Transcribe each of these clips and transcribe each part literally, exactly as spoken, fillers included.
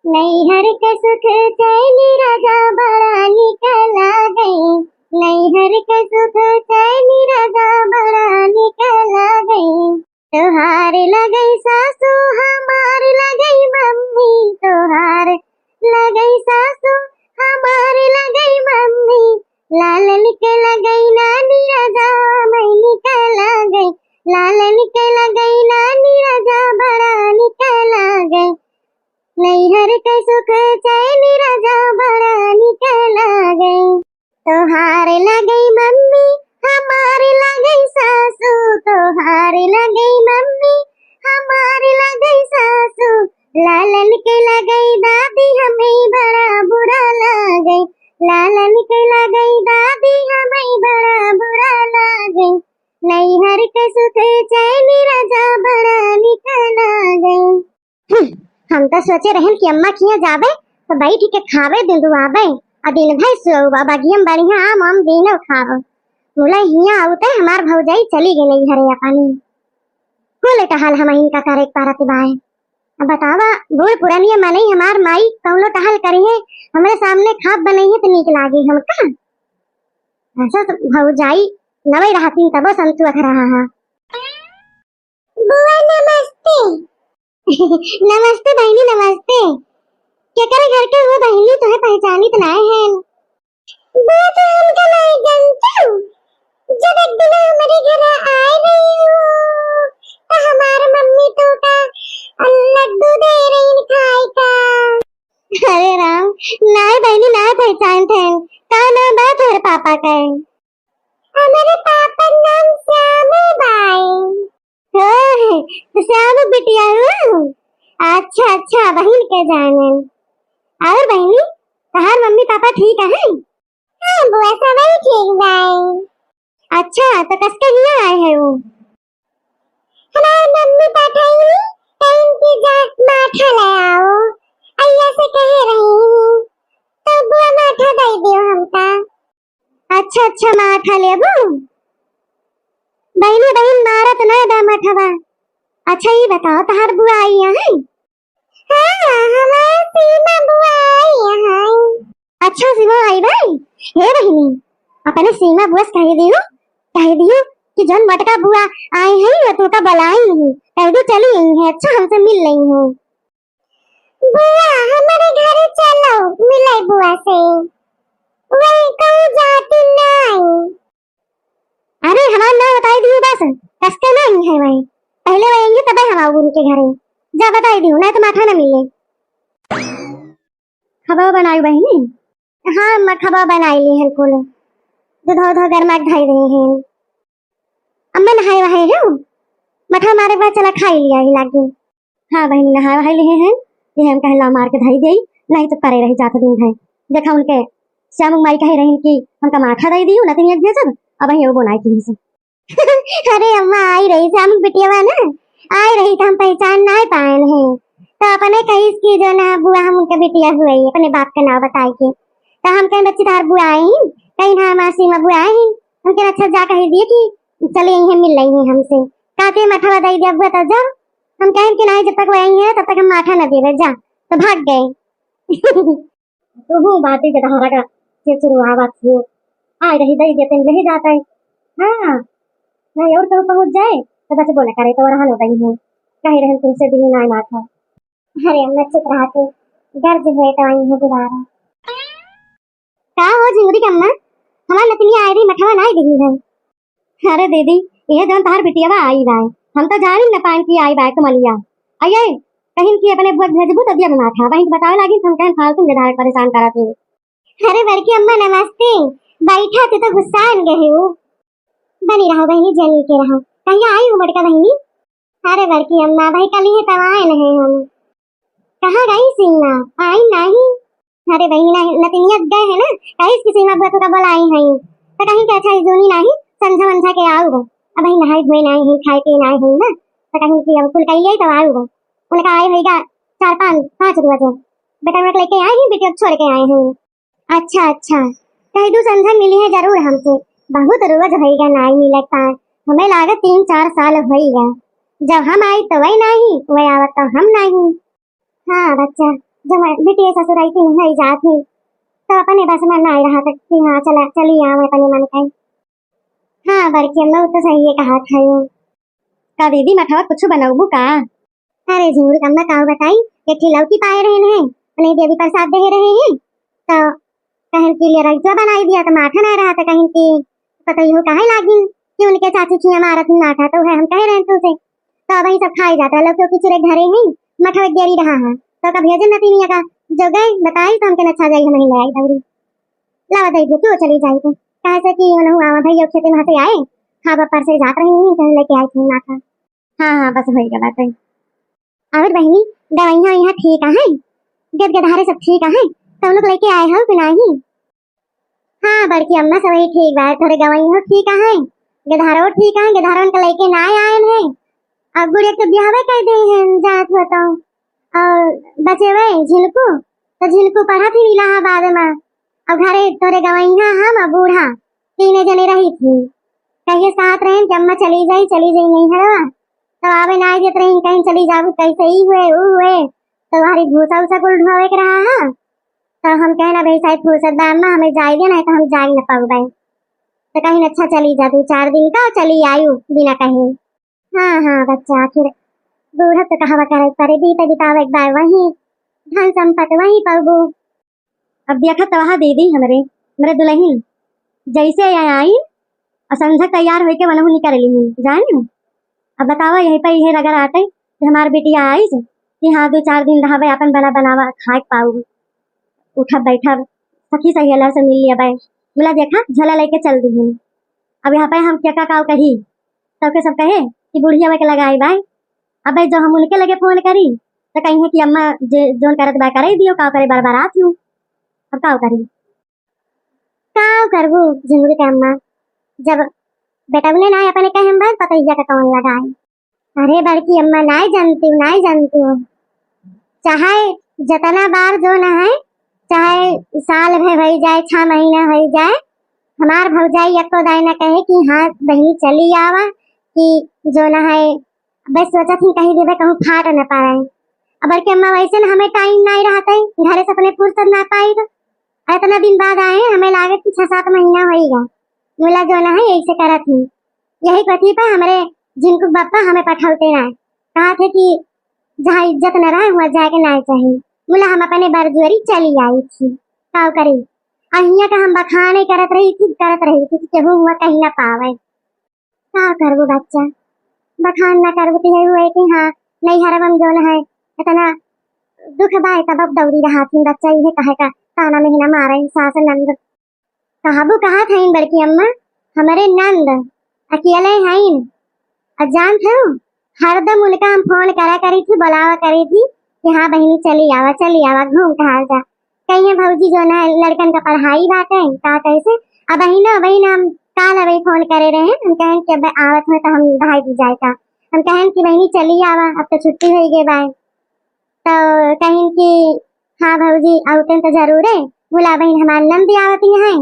नैहर के सुख चैन राजा बड़ा निक लागै, नैहर के सुख चैन राजा बड़ा निक लागै। तोहार लगै सासू, हमार लगै मम्मी, तोहार लगै सासू, हमार लगै मम्मी, लालन के लगै नानी राजा, मै निक लागै, लालन के लगै नानी राजा, बड़ा निक लागै। नैहर के सुख चैन राजा बड़ा निक लागै। तोहार लागै मम्मी, हमार लागै सासू, तोहार लागै मम्मी, हमार लागै सासू, लालन के लागै दादी, हमै बड़ा बुरा लागै, लालन के लागै दादी, हमै बड़ा बुरा लागै। नैहर के सुख चैन राजा बड़ा निक लागै। हम्म, हम तो सोचे रहन कि अम्मा किहाँ जाबे तो बैठ के खाबे दुदुआबे, आ दिन भर सोबे बगियम बढ़िया आम आम दीनो खाबे। मुला हियाँ आउते हमार भौजाई चली गई नैहरे अपनी। कुल टहल हमहिन का करे के परत बाय। अब बतावा, बूढ़ पुरनिया मनई हमार माई कौनो टहल करिहे, हमरे सामने खाब बनइहे तो नीक लागी हमका। ऐसा तो भौजाई नवई रहतीन तबो संतु अख रहा है। बुआ नमस्ते। नमस्ते बहिनी, नमस्ते। केकर घर के हो बहिनी, तोहे पहचानित नाय है। बुआ तो हमका नाय जानतू। जब एक दिन हमरे घर आए रही हो, तो हमार मम्मी तोका लड्डू दे रही खाए का। अरे राम, नाय बहिनी, नाय पहचानत है। का नाम बा तोहरे पापा का? हमरे पापा नाम श्याम बाई। ओह, तो श्याम बिटिया हो? अच्छा, अच्छा, बहिन के जानन। और बहिनी, तहार मम्मी पापा ठीक है? हाँ बुआ, सबही ठीक बाई। अच्छा, तो कसके हियाँ आए है वो? हमार मम्मी पठाई, कहीं की जा माठा ले आओ, अइया से कहे रही, तो बुआ माठा दे दियो हमका। अच्छा, अच्छा, माठा लेबू? बहिनी, बहिन मारत ना दा मठवा। अच्छा, ई बताओ, तहार बुआ आई है? हाँ, हमार सीमा बुआ आई है। अच्छा, सीमा आई भाई। हे बहिनी, अपने सीमा बुआ से कह दियो, कह दियो कि जौन मोटका बुआ आई है, वो तोका बुलाई है। कह दो चली आई है, अच्छा हमसे मिल रही है। बुआ, हमरे घरे चलो, मिले बुआ से। वही कहूँ जाती नाई। अरे, हमार नाम बताई दियो बस, कसके नाई है वही। पहले वही आएंगे तबे हम आऊ उनके घरे। जा बताई दियो, नाहीं तो माठा ना मिले। खबा बनाई बहिनी? हाँ अम्मा, खबा बनाई ली हन कुल। दूधो उधो गरमा के धई दे हैं। अम्मा नहाए वहाए हो? मठा मारे के बाद चला खाई लिया ही लागी। हाँ बहिनी, नहाए वहाए लिहे हैं, ये हम कहे ला मार के धई देई, नहीं तो परे रही जात दिन है। देखा उनके श्याम माई कहे रही कि हमका माठा दे दियो, नतिनिया के भेजब, अब वही वो बनाई की से। अरे अम्मा, आई रही श्याम बिटिया ना, आई रही तो हम पहचान ना पाए हैं, तो अपने कहिस कि जो ना बुआ हम उनके बिटिया हुए, अपने बाप का नाम बताए के, तो हम कहें बच्ची तार बुआ आई, कहीं ना हमार सीमा बुआ आई, हम कहें अच्छा जा कह दिए कि चले यहीं मिल रही हैं हमसे, काते माठा दे दिया बुआ तब जा, हम कहें कि नहीं जब तक वो आई है तब तक हम माठा न देवे जा, तो भाग गए। तू बातें के धारा का से शुरू आवाज हो। आए रही दई देते हैं, यही जाता है। हाँ, नहीं और कहूँ पहुँच जाए, तो बस बोला करे, तो रहा लो गई हूँ। कहे रहे तुमसे भी नहीं माथा। अरे अम्मा चुप रहा तू, गर्ज हुए तो आई है दोबारा। का हो झिंगुरी के अम्मा, हमार नतनिया आई रही, मठवा ना आई रही है। अरे दीदी, ये जौन तहार बिटियावा आई बाय, हम तो जान ही न पाएन कि आई बाय कमलिया। आइए, कहीं कि अपने बुआ भेजबू तो दिया माथा, वहीं बतावे लागी हम कहीं फालतू में धारे परेशान करत हूँ। अरे बड़की अम्मा नमस्ते, बैठा तू तो गुस्सान गए हो। बनी रहो बहिनी, जनी के रहो। कहिया आई हो बड़का बहिनी? अरे बड़की अम्मा, भाई कल ही तो आए नहीं हम। कहाँ गई सीमा? आई नहीं। अरे बहिनी, नहीं, नतिनिया गए है ना, कहीं की सीमा बुआ तो का बोला आई है। तो कहीं के अच्छा इस दोनी नहीं, समझा वंझा के आऊ। अब वही नहाई धोए नहीं है, खाए पिए नहीं है ना, तो कहीं की अब कुल कही गई तो आऊ। उनका आए होइगा चार पाँच, पाँच रोज। बेटा उनका लेके आए हैं, बेटी अब छोड़ के आए हैं। अच्छा, अच्छा। कह दू समझा मिली है जरूर हमसे। बहुत रोज होइगा नाई मिलत पाए। हमें लागत तीन चार साल होइगा। जब हम आई तो वही नहीं, वही आवत तो हम नहीं। हाँ बच्चा, जब बिटिया ससुराई थी, नहीं जात ही, तो अपने बस में ना रहा था कि हाँ, चला, चली आवे अपने मन का। हाँ, बड़की अम्मा, वो तो सही है, कहा था यो। का दीदी, मठवा कुछ बनौबू का? अरे झिंगुर कम्मा, काऊ बताई, एक ठे लौकी पाए रहे हैं, उन्हें देवी प्रसाद दे रहे हैं, तो कहन के लिए रईसवा बनाई दिया, तो माठा ना रहा, तो कहन की पता ही हो काहे लागिन कि उनके चाची खिया मारत ही माठा, तो है हम कह रहे हैं तुझे, तो अब वही सब खाए जाता, लौकी की चिरे घरे हैं, मठवा एक देरी रहा है, तो कब भेजन नतीनिया का जो गए बताई, तो हमके नच्छा जाई, हम ही ले आई दौरी। लावा दे दे, तू चली जाई तू, कहे से कि उन्हों आवा भैया खेते में से आए, हाँ, बपर से जात रही हैं, कहीं लेके आई थी माठा। हाँ, हाँ, बस होई गवा बात है। और बहिनी, गवैया यहाँ ठीक है? गद गधारे सब ठीक है? सब लोग लेके आए हो कि नाही? हाँ, बड़की अम्मा, सब ही ठीक बा। थोड़े गवैया ठीक है, गधारो ठीक है, गधारवन के लेके ना आए हैं। अब गुड़िया के ब्याहवे कर दे हैं, जात बताओ। और बचे हुए झिनकू, तो झिनकू पढ़त ही इलाहाबाद में। और घरे तोरे गवैया हम और बूढ़ा, तीने जने रही थी। कहिए साथ रहे कि अम्मा चली जाई, चली जाई नहीं हरवा। तब आवे ना देत रही, कहीं चली जाबू, कैसे ही हुए, ऊ हुए, तो हमारी भूसा उसा कुल ढोवे के रहा है। तो हम कहे ना भाई, शायद फुर्सत बा अम्मा, हमें जाए दे, नहीं तो हम जाए न पाऊबे। तो कहीं अच्छा चली जा, दो चार दिन का चली आयु बिना कहे। हाँ, हाँ, बच्चा, आखिर बूढ़ा तो कहवा करे परे, बीते बितावे एक बार वही, धन संपत्ति वही पाबू। अब देखत तो वहा दीदी हमरे, हमरे दुल्हन जैसे आई और संझक तैयार होके वनहु निकल ली, जान। अब बतावा, यही पे इहे रगर आटे कि हमार बिटिया आइस कि हाँ, दो चार दिन रहबे, अपन बना बनावा खाए पाऊ, उठब बैठब, सखी सहेला से मिल लेबे। बोला, देखा, झोला लेके चल दी। अब यहाँ पे हम क्या का काव कही, सबके सब कहे कि बुढ़िया के लगाई बाय। अबे जो हम उनके लगे फोन करी, तो कही है कि अम्मा जे जोन करत बा, करे दियो, का करे, बरबरात हूँ। अब का करी? का करबू झिंगुरी के अम्मा, जब बेटवने ना अपने कहे में बस पतैया का कौन लगाए। अरे बड़की अम्मा, नाई जानती हूँ, नाई जानती हूँ। चाहे जितना बार जो ना है, चाहे साल भर हो जाए, छह महीना हो जाए, हमार भौजाई एको दाई ना कहे कि हाँ बहिनी चली आवा, कि जो ना है, बस सोचत ही कहीं देवे कहूँ फाट न पाए। अब बड़की अम्मा, वैसे ना हमें टाइम नहीं रहते, घरे से अपने फुर्सत ना पाई, तो इतना दिन बाद आए, हमें लागत कि छह सात महीना होइगा। मुला जो ना है, ऐसे करत ही, यही पति पे हमरे झिनकू बप्पा हमें पठौते ना, कहा थे कि जहाँ इज्जत न रहे, वहाँ जाके ना चाहिए। मुला हम अपने बरजुअरी चली आई थी, का करी? अहिया का हम बखाने करत रही थी, करत रही थी कि केहू हुआ कहीं ना पावे। का करबू बच्चा, बखान ना करबू तो यही हुए कि हाँ, नैहरवा में जौन है, इतना दुख बाय, तब अब दौड़ी रहा थी बच्चा, इहे कहे का ताना मेहना मारे सास नंद। कहबू कहा था बड़की अम्मा, हमरे नंद अकेले हईन, और जान थे, हरदम उनका हम फोन करा करी थी, बुलावा करी थी कि हाँ बहिनी चली आवा, चली आवा, घूम टहल जा। कहिए भौजी जो ना लड़कन का पढ़ाई बाटे, का कैसे, अब बहिन, बहिन हम काल अबे फोन करे रहे, हम कहन कि अब आवत हो तो हम भाई भी जाए का, हम कहन कि बहिनी चली आवा, अब तो छुट्टी हो गई बाय। तो कहिन कि हाँ भौजी, आउते तो जरूर है, बोला बहिन हमार नंद आवत ही है,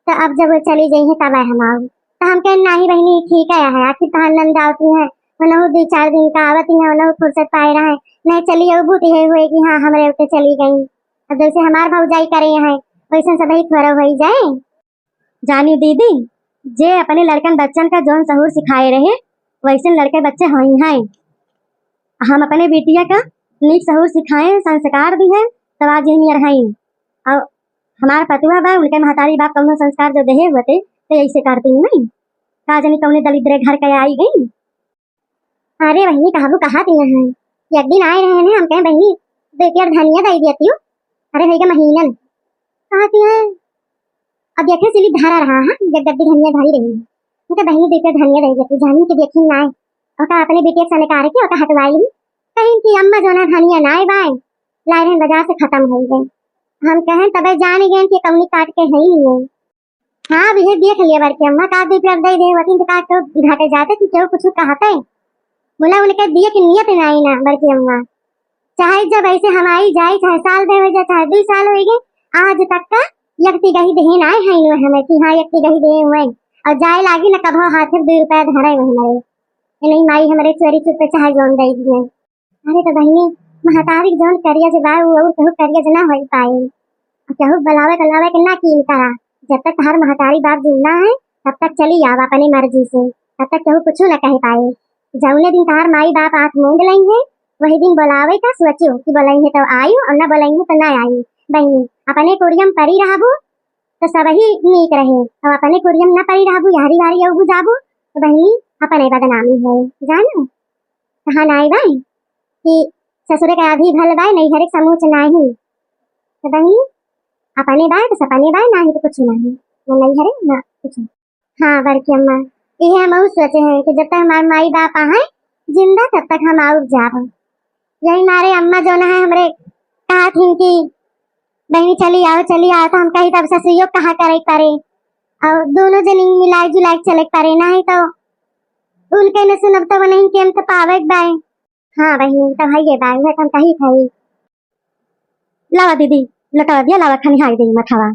तो अब जब वो चली गई है तब हम आऊ। तो हम कहन नाही बहिनी ठीक है, है आखिर तहार नंद आवती है, उन्हों दो चार दिन का आवत ही है, उन्हों फुर्सत पाए रहे, नहीं चली अबू तो ये हुए कि हाँ हमरे उते चली गई। अब जैसे हमार भौजाई करे हैं, वैसे सब ही थोड़ा हो ही जाए। जानियो दीदी, जे अपने लड़कन बच्चन का जौन सहूर सिखाए रहे, वैसे लड़के बच्चे होई हैं। हम अपने बिटिया का नीक सहूर सिखाए, संस्कार दिए, तब आज यही नियर हैं। और हमार पतुआ बा, उनके महतारी बाप कौनो संस्कार जो देहे होते, तो ऐसे करती नहीं। का जानी कौने दलिद्रे घर के आई गई। अरे बहिनी, कहबू कहा दिया है, एक दिन आए रहे हैं, हम कहें बहिनी, दो पेड़ धनिया दे दिया तू। अरे भैया महीनन कहा दिया है, अब देखे सिली धारा रहा है, जब गड्डी धनिया धरी रही है, उनके बहिनी दो पेड़ धनिया दे दिया तू, जानी के देखी ना आए। और का अपने बेटे से निकाल के और का हटवाई, कहीं कि अम्मा जो ना धनिया ना आए बाय, लाए रहे बाजार से खत्म हो गए। हम कहें तबे जान गए कि कौनी काट के है ही नहीं। हाँ, अब ये देख लिया बड़की अम्मा, का दो पेड़ दे दे, वतीन तो का तो घाटे जाते कि केहू कुछ कहते। मुला उनके दिए कि नियत नाई ना बड़की अम्मा। चाहे जब ऐसे हम आई जाए, चाहे साल दे हो जाए, चाहे दो साल हो गए, आज तक का यकती गही देहे ना आए हैं इन्हों हमें कि हाँ, यकती गही देहे हुए। और जाए लागी ना कभो हाथ में दो रुपया धरे हुए हमारे। ये नहीं माई हमारे चोरी चुप्पे चाहे जौन दे दिए। अरे तो बहिनी, महतारी जौन करिया जे बा, उ और केहू करिया जे ना होई पाई। अब केहू बुलावे के, लावे के ना कीन करा। जब तक तहार महतारी बाप जिंदा है, तब तक चली आवा अपने मर्जी से, तब तक केहू कुछ ना कह पाए। जौने दिन तहार माई बाप आँख मूंद लई है, वही दिन बुलावे का सोचो कि बोलई है तो आयु और ना बोलई है तो ना आयु। बहिनी, अपने कुरियम परी रहबू तो सबही नीक रहे, और अपने कुरियम ना परी रहबू, यारी वारी अउबू जाबू तो बहिनी अपने बदनामी है, जानो। कहा नाई बाई कि ससुरे का आधी भल बाय, नैहरे समूच नाही। तो बहिनी, अपने बाय तो सपने बाय, नाही तो कुछ नाही, ना नैहरे ना कुछ। हाँ बड़की अम्मा, इहे हम सोचे हैं कि जब तक हमारे माई बाप आहे जिंदा, तब तक हम आउब जाब। यही मारे अम्मा जौन है हमरे कहा थी कि बहिनी चली आओ, चली आओ, तो हम कही तब ससुइयो कहा करे परे, और दोनों जनी मिलाई जुलाई चले परे, नाही तो उनके न सुनब तो नहीं के हम तो पावे बाय। हाँ बहिनी, तो है ये बाय, उहे तो हम कही थी। लावा दीदी, लटवा दिया, लावा खानी हाई दे मथावा।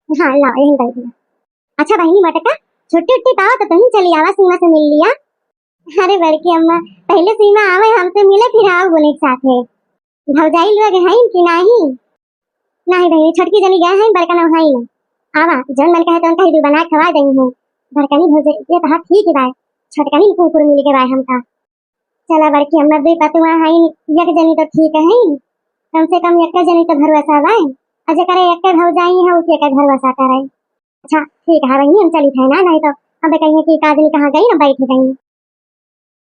हाँ लावा, यही दे दिया। अच्छा बहिनी मटका, छुट्टी उट्टी पावा तो तुम चली आवा, सीमा से मिल लिया। अरे बड़की अम्मा, पहले सीमा आवे हमसे मिले, फिर आओ बोले साथ है। भौजाई लोग हैं कि नाही? नाही बहिनी, छोटकी जनी गए हैं, बड़का नौ है ना। आवा, जौन मन कहे तौन कही दू बना खवा देंगे हैं। बड़कनी भौजाई ये तो हाँ ठीक है बाय, छोटकनी कुकुर मिल के बाय हमका। चला बड़की अम्मा, दुई पतुआ हैं, एक जनी तो ठीक है, कम से कम एक जनी तो भरोसा बाय। और जेकरे एक भौजाई है, उसी एक भरोसा करे। अच्छा ठीक है बहिनी, हम चली थे ना, नहीं तो हम कहिए कि एक आदमी कहाँ गई ना बैठ गई।